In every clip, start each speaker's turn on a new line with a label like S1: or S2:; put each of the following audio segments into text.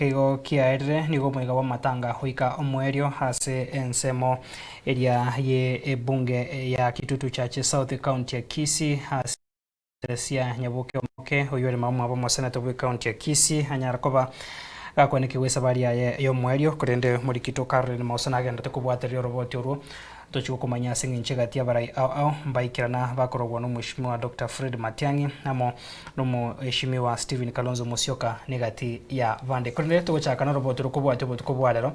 S1: Igo kiaerire, nigo omoika bw'amatanga goika omoerio ase ensemo eria ye ebunge ya Kitutu Chache South County ya Kisii ase Teresia Nyaboke Omoke oyio ore mama bw'omoseneto bw'ecounty ya Kisii anyare koba gakwanekigwa esabari yaye y'omoerio korende Morikito Caroline Mausa nagenderete kobwatereria oroboti orwo Tochia gokomanya ase engencho egati y'abarai ao ao mbaikerana bakorogwa n'Omweshimiwa Doctor Fred Matiang'i amo n'Omweshimiwa Stephen Kalonzo Musyoka negati ya bande. Korende togochaka noroboti rokobwatia obotuko bwa rero,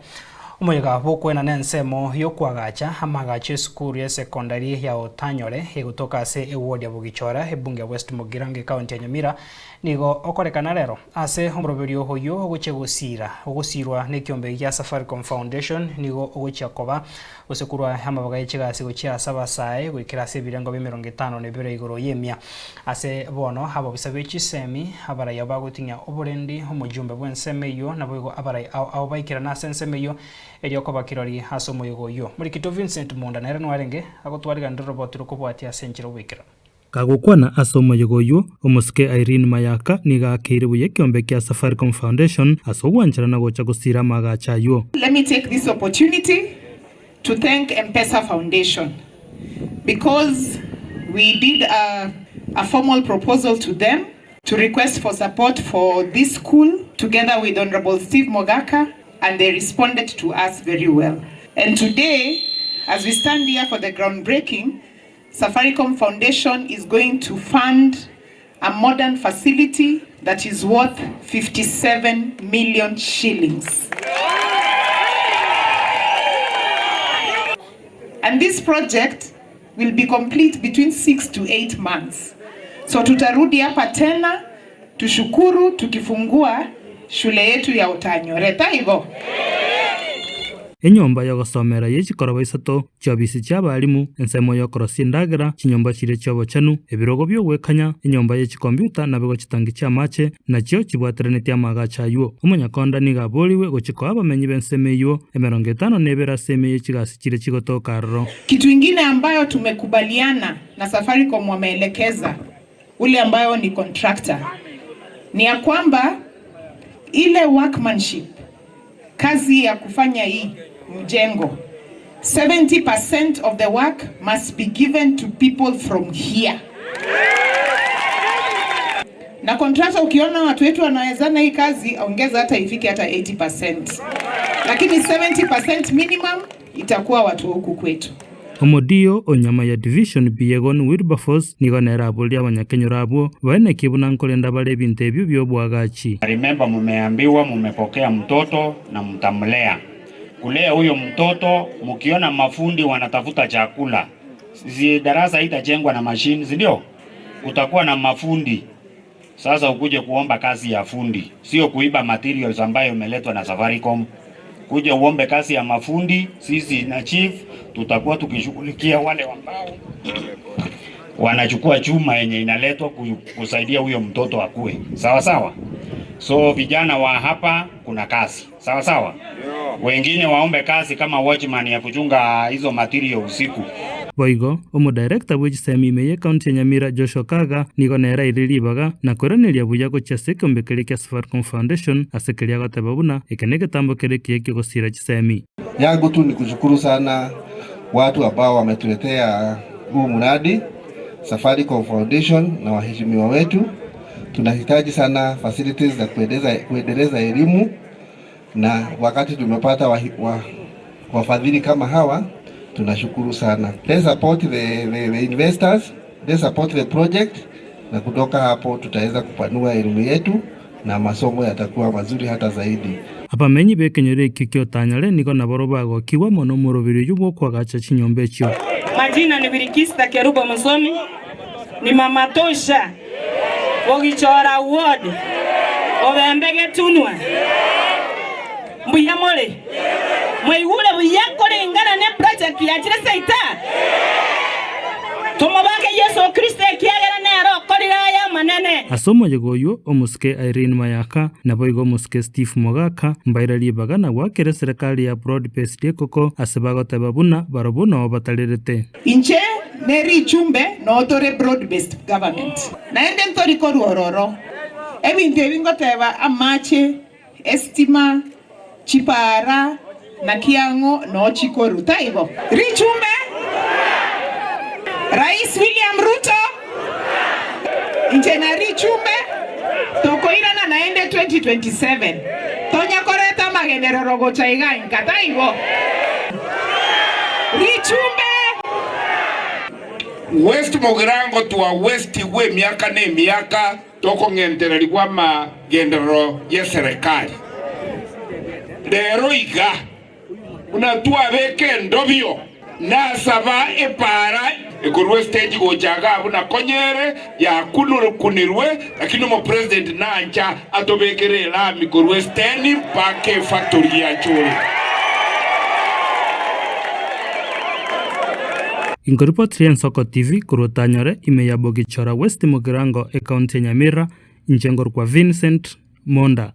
S1: omoyega bw'okoenana ensemo y'okoagacha amaagacho y'esukuru y'esekondari ya Otanyore egotoka ase eward ya Bogichora ebunge ya West Mugirango ecounty ya Nyamira nigo okorekana rero. Ase omoroberio oyio ogochia gosiira, ogosiirwa nekiombe gia Safaricom Foundation nigo ogochia koba gose korwa amabaga ye chigasi gochia ase abasae goikera ase ebirengo bi'emerongo etano na ebere igoro y'emia. Ase bono abobisa be chisemi, abarai abwo bagoting'ia oborendi, omojumbe bw'ensemo eyio, naboigo abarai ao ao baikerane ase ensemo eyio, erio koba kirori ase omoyega oyio. Morikito Vincent Munda nere nwarenge agotwariganera oroboti rokobwatia ase enchera oboikeranu.
S2: Kagokwana ase omoyega oyio, omosike Irene Mayaka nigo aakeire buya ekeombe kia Safaricom Foundation ase ogwancherana gocha gosiira amaagacho ayio.
S3: Let me take this opportunity to thank M-Pesa Foundation because we did a, a formal proposal to them to request for support for this school together with Honorable Steve Mogaka and they responded to us very well. And today, as we stand here for the groundbreaking, Safaricom Foundation is going to fund a modern facility that is worth 57 million shillings. And this project will be complete between 6 to 8 months. So tutarudi hapa tena tushukuru tukifungua shule yetu ya Otanyore. Taibo?
S2: Enyomba y'ogosomera ye chikoroba isato, chiobisi chi'abalimu, ensemo y'okorosia endagera, chinyomba chiria chi'obochenu, ebirogo bi'ogwekanya, enyomba ye chikombiuta naboigo chitangi chi'amache, nachio chibwateranetie amaagacho ayio. Omonyakonda nigo aborigwe gochia koa abamenyi b'ensemo eyio emerongo etano na ebere ase ime ye chigasi chiria chigotoka aroro.
S3: Kitu ingine ambayo tumekubaliana na Safaricom wameelekeza ule ambayo ni contractor ni ya kwamba ile workmanship kazi ya kufanya hii mjengo 70% of the work must be given to people from here. Na contractor ukiona watu wetu wanawezana hii kazi, ongeza hata ifike hata 80%, lakini 70% minimum itakuwa watu huku kwetu.
S2: Omodio o nyama ya Division B Yegon Wilberforce nigo nere aborie abanyakenyoro abwo baenekie buna nkorenda bare ebinto ebio bi'oboagachi.
S4: Remember mumeambiwa mumepokea mtoto na mtamlea. Kulea huyo mtoto mukiona mafundi wanatafuta chakula. Si darasa haitajengwa na machine, si ndio? Kutakuwa na mafundi. Sasa ukuje kuomba kazi ya fundi, sio kuiba materials ambayo imeletwa na Safaricom. Kuja uombe kazi ya mafundi, sisi na chief tutakuwa tukishughulikia wale ambao wanachukua chuma yenye inaletwa kusaidia huyo mtoto akue. Sawa sawa. So vijana wa hapa kuna kazi. Sawa sawa. Wengine waombe kazi kama watchman ya kuchunga hizo material usiku.
S2: Boigo, omodirector bwe chisemi ime y'ecounty ya Nyamira Joshua Kaga nigo nere aire ribaga na koiraneria buya gochia ase ekeombe keria kia Safaricom Foundation ase keria agoteba buna eke negetambo kere ekiya ki'ogosiira chisemi.
S5: Yangu tu ni kushukuru sana watu ambao wametuletea huu mradi Safaricom Foundation na waheshimiwa wetu. Tunahitaji sana facilities za kuendeleza, kuendeleza elimu na wakati tumepata wafadhili kama hawa tunashukuru sana. Let's support the, the, the investors, let's support the project, na kutoka hapo tutaweza kupanua elimu yetu na masomo yatakuwa mazuri hata zaidi.
S2: Abamenyi b'ekenyoro ekio ki'Otanyare nigo nabarobwo bagokigwa mono omoroberi oyio bw'okoagacha chinyomba echio.
S6: Majina ni Birikista Kerubo Musomi, ni mama tosha Bogichora ward, Obembe Getunwa. Mbuya more? Mwaigure buya koreng'ana ne project yachire seita? Tomobake Yeso Kristo ekiagera nere okorire aya amanene.
S2: Ase omoyega oyio, omosike Irene Mayaka, naboigo omosike Steve Mogaka, mbaire ribaga na goakera eserekari ya Broad Based ekoko ase bagoteba buna barobwo noo batarerete.
S3: Inche ne richumbe noo tore broad based government, naende ntori korwa ororo. Ebinto ebi ngoteba amache. Estima, chipaara, naki ang'o noo chikoru, taibo? Richumbe, Rais William Ruto, inche na Richumbe tokoirana naende 2027 tonya koreta amagenderero gocha iga inka, taibo? Richumbe!
S7: West Mugirango twa West bw'emiaka na emiaka Tokong'entererigwa amagenderero y'eserekari rero iga, buna twabeka endobio, nasaba epaara ekorwa estage gocha igaa buna konyere yakunurkunirwe, lakini omopresident nancha atobekere elami korwa esteni mpaka efactory ya Chole.
S2: Inkoripoti y'Ensoko TV korwa Tanyore ime ya Bogichora West Mugirango Ekaunti ya Nyamira, inche ngorokwa Vincent Monda.